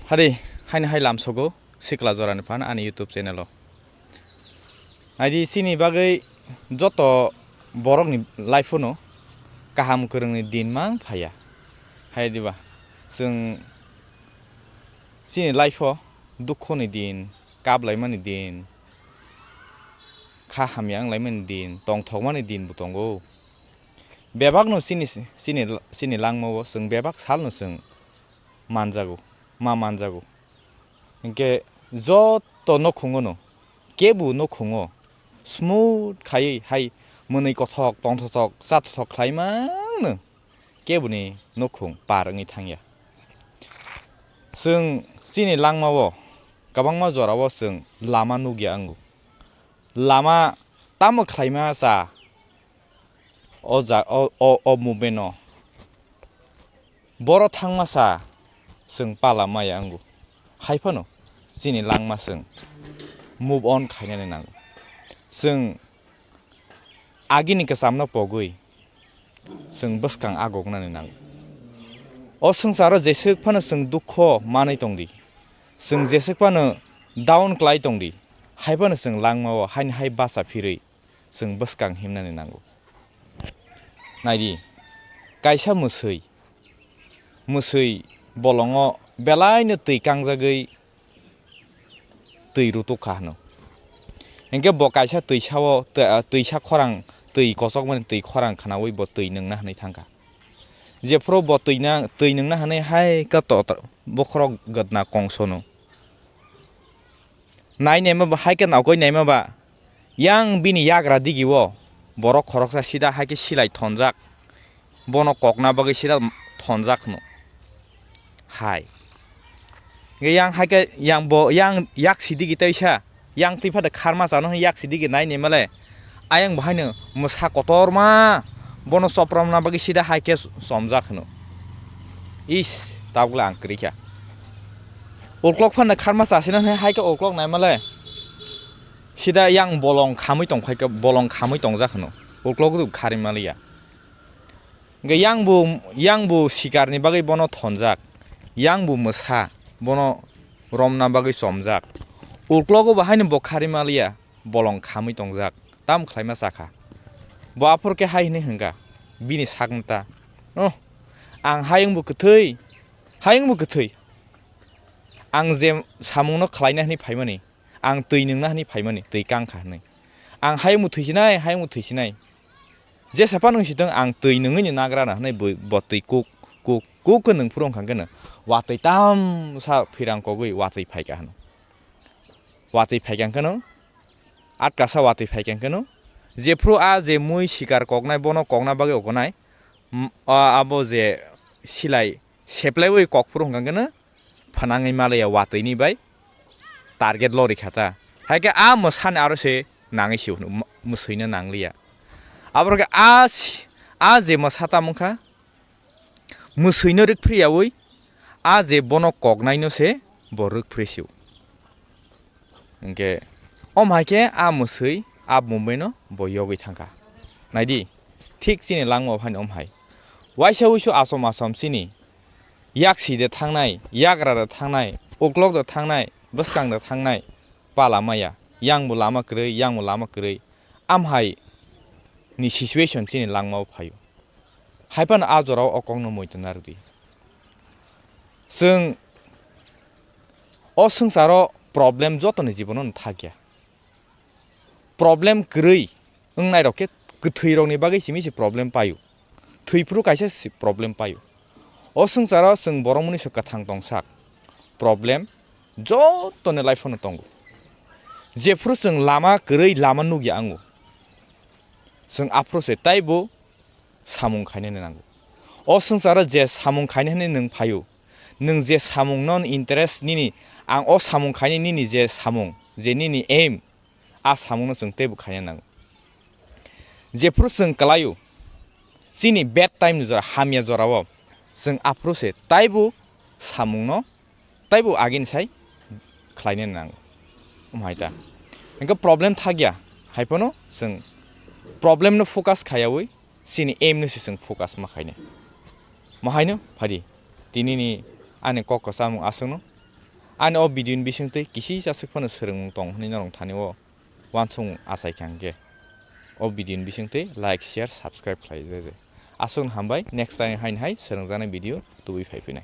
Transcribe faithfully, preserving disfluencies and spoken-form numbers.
Phari, haini hai lamsogo sikla jorani phan ani YouTube channel o. Naidi, chini bagwi joto borokni life-o no kaham kwrwngni din mang phaiya. Hai diba, chwng chini life-o dukhoni din, kaplaimani din, kha hamya wnglaimani din, tongthokmani din bo tongo. Bebakno chini, chini, chini langmao chwng bebak salno chwng manjago, ma manjago. Hinkhe joto nokhungono, kebu nokhungo smooth khaiwi hai mwnwi kothok, tongthothok, chathothok khlai mangno kebuni nokhung par wngwi thangya. Chwng chini langmao kwbangma jorao chwng lama nukya wngo. Lama tamo khlaima cha o ja-, o, o, o movement-o. Boro thangmasa chwng pala maya wngo. Hai phano chini langma chwng move on khainani nango. Chwng agini kwchamno pogwi chwng bwskang agoknani nango. O swngcharo jeswk phano chwng dukho manwi tongdi. Chwng jeswk phano down klai tongdi. Hai phano chwng langmao haini hai bacha phirwi chwng bwskang himnani nango. Naidi, kaisa mwswi, mwswi bolongo belaino twi kangjagwi twi rutuk kha hwno. Hinkhe bo kaisa twisao, twi-, ah, twisa khorang, twi kochokmani twi khorang khnaui bo twi nwngna hwnwi thangkha. Jephuru bo twi na-, twi nwngna hwnwi hai khe to-, to-, bokhorok gwdna kongsono. Nai naima ba, hai khe naukoi naima ba. Yang bini yagra digi o borok khoroksa sida hai khe silai thonjak. Bono kokna bagwi sida thonjak hwno. Hai. Nge yang hai khe yang bo, yang yak si digi teisa. Yang twi phada kharma chano hwnwi yak si digi nai naima le. Ayang bo haino mwsa kotorma bono chopramna bagwi sida hai khe chomjak hwno. Is, tabukle ang kwrwi kha. Uklok phano kharma chasina hwnwi hai khe uklok naima le. Sida yang bolong khamwi tongphai khe, bolong khamwi tongjak hwno. Uklok rw kharwi maliya. Hwnkhe yang bo, yang bo sikarni bagwi bono thonjak. Yang bo mwsa bono romna bagwi chomjak. Uklogo bo haino bo kharwi maliya. Bolong khamwi tongjak, tamo khlaima chakha. Bo aphuru khe hai hwnwi hwnkha, bini sakno ta, "Oh, ang hayung bo kwthwi, hayung bo kwthwi. Ang je samungno khlaina hwnwi phaimani, ang twi nwngna hwnwi phaimani, twi kangkha hwnwi. Ang hayung bo thwisinai, hayung bo thwisinai. Jesa phano wng sitwng ang twi nwngwini nagrana," hwnwi bo, bo twi kuk, kuk, kuk khe nwng phuru wngkha khe no watwi tamsa phirang kogwi watwi phaikha hwno. Watwi phaikha khe no, atkasa watwi phaikha khe no, jephuru a je mui sikar koknai bono kokna bagwi okonai, m-, a, abo je silai seplaiwi kok phuru wngkha khe no, phanangwi malaya watwini bai target lori kha ta. Hai khe a mwsani aro se nangwi se hwno, m-, mwswino nangliya. Aboro khe a si-, a je mwsa tamo wngkha, mwswino rwk phriyaui a je bono koknaino se bo rwk phri sio. Hinkhe omo hai khe a mwswi a movement-no bo yogwi thangkha. Naidi, thik chini langmao haino omo hai. Waisa wuisu asom asom chini yak si de thangnai, yagra de thangnai, uklok de thangnai, bwskang de thangnai, pala maya, yang bo lama kwrwi, yang bo lama kwrwi, amhai ni situation chini langmao phaio. Hai phano a jorao o kokno muitu narwkdi. Chwng o swngcharo problem jotoni jibono no thakya. Problem kwrwi wngnairok khe kwthwirokni bagwi simi se problem paio. Thwi phuru kaisa se problem paio. O swngcharo chwng borok mwnwi se kwthang tongsak. Problem jotoni life-o no tongo. Jephuru chwng lama kwrwi lama nukya wngo, chwng aphuru se taibo samung khainani nango. O swngcharo je samung khainani hwnwi nwng phaio, nwng je samungno interest nini, ang o samung khainani nini je samung, je nini aim, a samungno chwng teibo khaina nango. Jephuru chwng kwlaio, chini bad time ni jora, hamya jorao chwng aphuru se taibo samungno taibo agini sai khlaina nango. Omo hai ta. Hwnkhe problem thakya, hai phano chwng problem no focus khayaui chini aim no se chwng focus ma khainai. Mo haino phadi, tini ni ani kok kwchangmung aswkno Ani o video ni bisingtwi kisi jaswk phano swrwngmung tong hwnwi norok thani o uansukmung achai kha hwnkhe. O video ni bisingtwi like, share, subscribe khlai di. Aswkno hambai, next time haino hai swrwngjaknai video tubui phai phinai.